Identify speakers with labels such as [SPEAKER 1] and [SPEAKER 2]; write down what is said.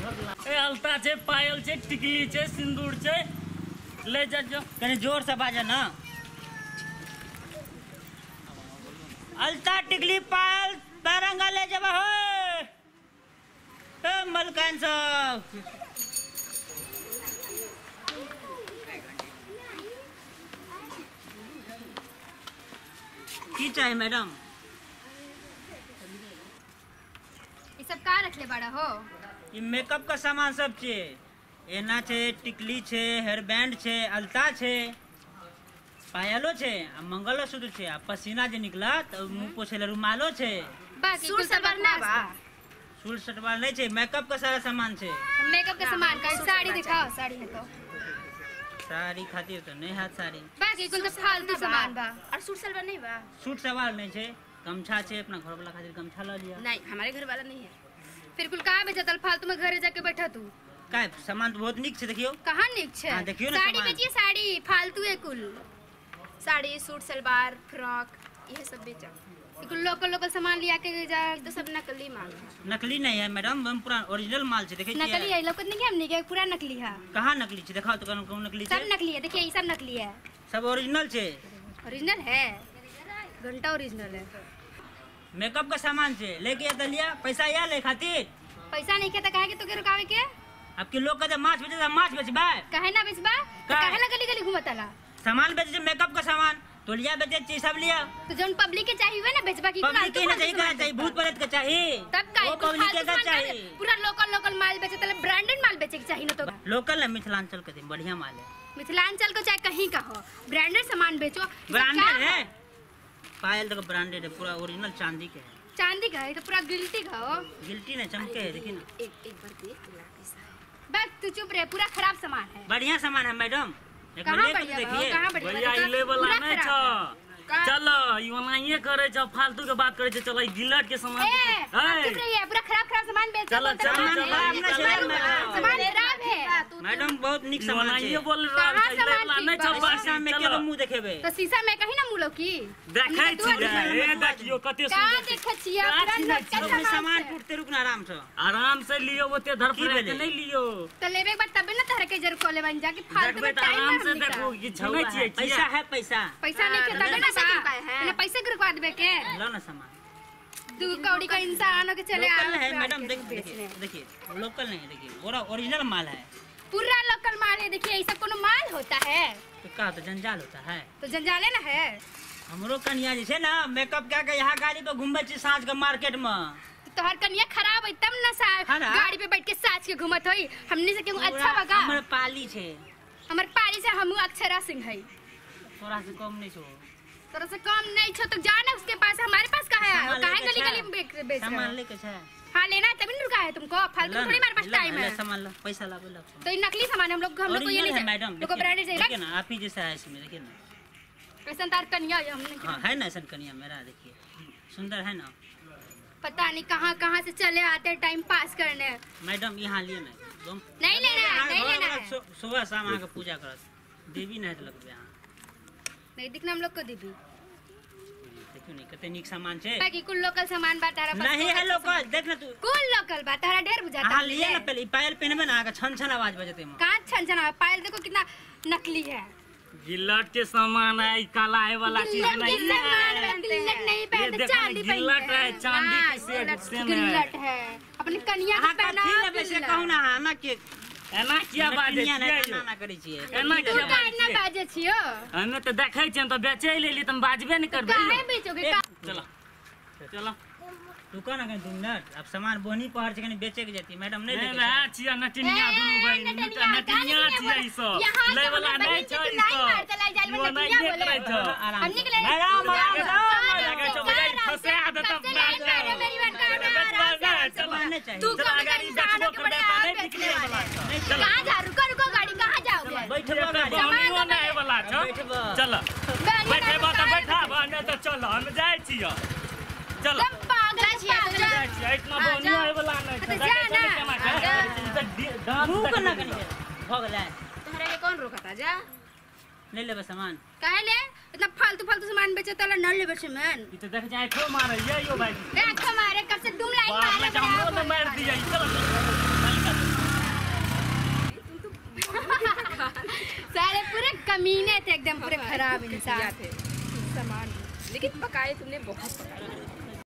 [SPEAKER 1] ए अलता छै, पायल छै, टिकली छै, सिंदूर छै, ले जा जो।
[SPEAKER 2] कनी जोर से बाजा ना। अलता टिकली पायल पैरंगा ले जब हो। ए मलकान सब की चाहिए मैडम?
[SPEAKER 3] ये सब का रखले बड़ा हो?
[SPEAKER 2] ये मेकअप का सामान सब छे। एना छे, टिकली छे, हेयर बैंड छे, अलता छे, पायलो छे, आ मंगलसूत्र छे, आ पसीना जे निकला तो मुंह पोछे ले रुमालो छे।
[SPEAKER 3] बाकी सूट सलवार ना बा?
[SPEAKER 2] सूट सलवार नहीं छे, मेकअप का सारा सामान छे।
[SPEAKER 3] मेकअप का सामान का साड़ी दिखाओ, साड़ी है तो।
[SPEAKER 2] साड़ी खातिर तो नहीं हाथ साड़ी।
[SPEAKER 3] बाकी कुल तो फालतू सामान बा। और सूट सलवार नहीं बा?
[SPEAKER 2] सूट सलवार नहीं छे, गमछा छे, अपना घर वाला खातिर गमछा ल लिया।
[SPEAKER 3] नहीं, हमारे घर वाला नहीं है। फिर कुल कहां बेचतल फालतू में घरे जाके बैठा तू?
[SPEAKER 2] का सामान तो बहुत निक छे, देखियो।
[SPEAKER 3] कहां निक छे?
[SPEAKER 2] हां देखियो ना,
[SPEAKER 3] साड़ी बेचिए, साड़ी फालतू है कुल।
[SPEAKER 4] साड़ी, सूट सलवार, फ्रॉक ये सब बेचा।
[SPEAKER 3] कुल लोकल लोकल सामान लिया के जा
[SPEAKER 4] तो सब नकली माल है।
[SPEAKER 2] नकली नहीं है मैडम, हम पूरा ओरिजिनल माल छे। देखिए
[SPEAKER 3] नकली है, लोकल नहीं, हमनी के पूरा नकली है।
[SPEAKER 2] कहां नकली छे दिखाओ तो, कौन कौन नकली छे?
[SPEAKER 3] सब नकली है, देखिए ये सब नकली है।
[SPEAKER 2] सब ओरिजिनल छे।
[SPEAKER 3] ओरिजिनल है, घंटा ओरिजिनल है।
[SPEAKER 2] मेकअप का सामान छे, लेके आ दलिया, पैसा या ले खातिर।
[SPEAKER 3] पैसा नहीं के त काहे के तो के रुकावे के?
[SPEAKER 2] आपके लोग कहते माछ बेचे, माछ बेचबा।
[SPEAKER 3] काहे ना बेचबा? तो काहे ला गली गली घुमतला?
[SPEAKER 2] सामान बेचे, मेकअप का सामान, तो लिया बेचे चीज सब लिया।
[SPEAKER 3] तो जोन पब्लिक के चाहिए ना बेचबा की,
[SPEAKER 2] पब्लिक के ना चाहिए, का चाहिए? भूत प्रेत के चाहिए
[SPEAKER 3] तब का
[SPEAKER 2] वो पब्लिक के का चाहिए?
[SPEAKER 3] पूरा लोकल लोकल माल बेचे तले ब्रांडेड माल बेचे के चाहिए ना। तो
[SPEAKER 2] लोकल ना मिथिलांचल के बढ़िया माल है।
[SPEAKER 3] मिथिलांचल को चाहे कहीं का हो, ब्रांडेड सामान बेचो।
[SPEAKER 2] ब्रांडेड है पायल, देखो ब्रांडेड है, पूरा ओरिजिनल चांदी के है।
[SPEAKER 3] चांदी का है तो पूरा गिल्टी का हो।
[SPEAKER 2] गिल्टी ना चमके है, देखिए ना।
[SPEAKER 4] एक बार देख ला कैसा है।
[SPEAKER 3] बस तू चुप रहे, पूरा खराब सामान है।
[SPEAKER 2] बढ़िया सामान है मैडम।
[SPEAKER 3] कहां बढ़िया बा? कहां बढ़िया?
[SPEAKER 1] भैया ई ले वाला नहीं छ, चलो ई ओनाहिए करे छ, फालतू के बात करे छ। चलो ई गिलट के सामान
[SPEAKER 3] ए चुप रहिए, पूरा खराब खराब सामान बेच।
[SPEAKER 1] चलो चलो
[SPEAKER 3] सामान खराब है
[SPEAKER 2] मैडम, बहुत निक सामान है।
[SPEAKER 1] ओनाहिए बोल रहा है, ले वाला नहीं छ।
[SPEAKER 2] शीशा में के मुंह देखेबे
[SPEAKER 3] तो शीशा में कहीं ना मुंह लौकी
[SPEAKER 1] देखै छी। ए देखियो कते सुंदर
[SPEAKER 3] का देखै छी? पूरा नकली
[SPEAKER 2] सामान टूटते। रुक ना, आराम से
[SPEAKER 1] आराम से लियो, ओते धर पर के नहीं लियो।
[SPEAKER 3] तो लेबे एक बार तबे ना तहर के जरूर कोले बन जा कि फालतू में टाइम
[SPEAKER 1] आराम से देखो कि झंगै छी।
[SPEAKER 2] पैसा है, पैसा
[SPEAKER 3] पैसा नहीं के तबे ना ना पैसा के रुकवा देबे के।
[SPEAKER 2] लो ना सामान,
[SPEAKER 3] दू कौड़ी का इंसान हो के चले आ।
[SPEAKER 2] लोकल है मैडम, देखिए देखिए लोकल नहीं, देखिए पूरा ओरिजिनल माल है।
[SPEAKER 3] पूरा लोकल माल है। देखिए ऐसा कोनो माल होता है
[SPEAKER 2] तो का तो जंजाल होता है।
[SPEAKER 3] तो जंजाले ना है।
[SPEAKER 2] हमरो कनिया जे छे ना मेकअप क्या के यहाँ गाड़ी पे घुमबै छी साँझ के मार्केट में।
[SPEAKER 3] तो तोहर कनिया खराब है तब ना गाड़ी पे बैठ के साँझ के घुमत होई। हमनी से केहू अच्छा बगा।
[SPEAKER 2] हमर पाली छे,
[SPEAKER 3] हमर पाली से हमू अक्षरा सिंह है।
[SPEAKER 2] तोरा से कम नहीं छो,
[SPEAKER 3] तोरा से कम नहीं छो तो जाना उसके पास, हमारे पास कहाँ है? काहे गली गली में बेच
[SPEAKER 2] सामान लेके छे।
[SPEAKER 3] हां लेना है तभी न रुका है तुमको, फालतू थोड़ी हमारे पास टाइम है।
[SPEAKER 2] सामान लो, पैसा लाओ लो।
[SPEAKER 3] तो ये नकली सामान हम लोग को ये नहीं
[SPEAKER 2] मैडम,
[SPEAKER 3] लोग को ब्रांडेड चाहिए।
[SPEAKER 2] देखिए ना आप ही जैसा है इसमें, देखिए ना
[SPEAKER 3] ऐसा तार कनिया है हमने।
[SPEAKER 2] हां है ना ऐसा कनिया मेरा, देखिए सुंदर है ना।
[SPEAKER 3] पता नहीं कहां कहां से चले आते हैं टाइम पास करने।
[SPEAKER 2] मैडम यहां लिए ना,
[SPEAKER 3] नहीं लेना है, नहीं लेना है।
[SPEAKER 2] सुबह शाम आके पूजा करत देवी नहीं लगबे यहां
[SPEAKER 3] नहीं दिखना हम लोग को देवी।
[SPEAKER 2] देखियो नहीं कते निक सामान छे।
[SPEAKER 3] बाकी कुल लोकल सामान बा तारा पास
[SPEAKER 2] नहीं है लोकल, देख ना तू
[SPEAKER 3] कुल लोकल बा तारा ढेर बुझाता।
[SPEAKER 2] हां लिए ना पहले पायल पहनबे ना आके छन छन आवाज बजते में।
[SPEAKER 3] का छन छन आवाज? पायल देखो कितना नकली है।
[SPEAKER 1] गिल्लट के सामान है, काला है वाला चीज नहीं है।
[SPEAKER 3] गिल्लट नहीं पहनते, चांदी पहनते।
[SPEAKER 1] गिल्लट है, चांदी के सेट सेम है।
[SPEAKER 3] गिल्लट है अपनी कनिया के पहना।
[SPEAKER 2] अथी लेबे से कहू ना, ना के
[SPEAKER 1] एना किया बाजे छियै?
[SPEAKER 2] ना करै छियै
[SPEAKER 1] एना किया
[SPEAKER 3] बाजे छियै?
[SPEAKER 1] हमे त देखै छियै त बेचै लेली त बाजबे नै करबै।
[SPEAKER 3] काहे बेचोगे?
[SPEAKER 1] चलो चलो
[SPEAKER 2] रुका ना कनी 2 मिनट। अब सामान बोनी पहर छै कनी बेचे के जती मैडम नहीं
[SPEAKER 1] लेके नहीं छियै नटिनिया दुनू बहिन नटिनिया छियै ई सब लै वाला नहीं छै ई सब नटिनिया बोले
[SPEAKER 3] हमनी के ले
[SPEAKER 2] आराम आराम
[SPEAKER 1] फसा दे तब
[SPEAKER 3] तू कौन का इंसान के बड़े बेचने वाले। कहां जा? रुको रुको गाड़ी कहां जाओगे?
[SPEAKER 2] बैठबो गाड़ी
[SPEAKER 1] बोनियो नहीं वाला छ। चल बैठबो त बैठाब नहीं त चल हम जाइ छियै। चल
[SPEAKER 3] पागल छियै
[SPEAKER 1] इतना बोनियो आए वाला नहीं छ।
[SPEAKER 2] जा रुक ना कनी भ गेलै।
[SPEAKER 4] तोहरा के कौन रोकता? जा
[SPEAKER 2] नहीं लेबे सामान।
[SPEAKER 3] काहे ले इतना फालतू फालतू सामान बेचे तला न लेबे सामान।
[SPEAKER 1] ई त देख जाय खो मारे ये यो भाई
[SPEAKER 3] देख खो मारे कब से तुम लाइन मारे
[SPEAKER 1] हमरो न मार दिया। चल
[SPEAKER 3] सारे पूरे कमीने थे एकदम, पूरे खराब इंसान
[SPEAKER 4] थे सामान, लेकिन पकाए तुमने बहुत पकाए।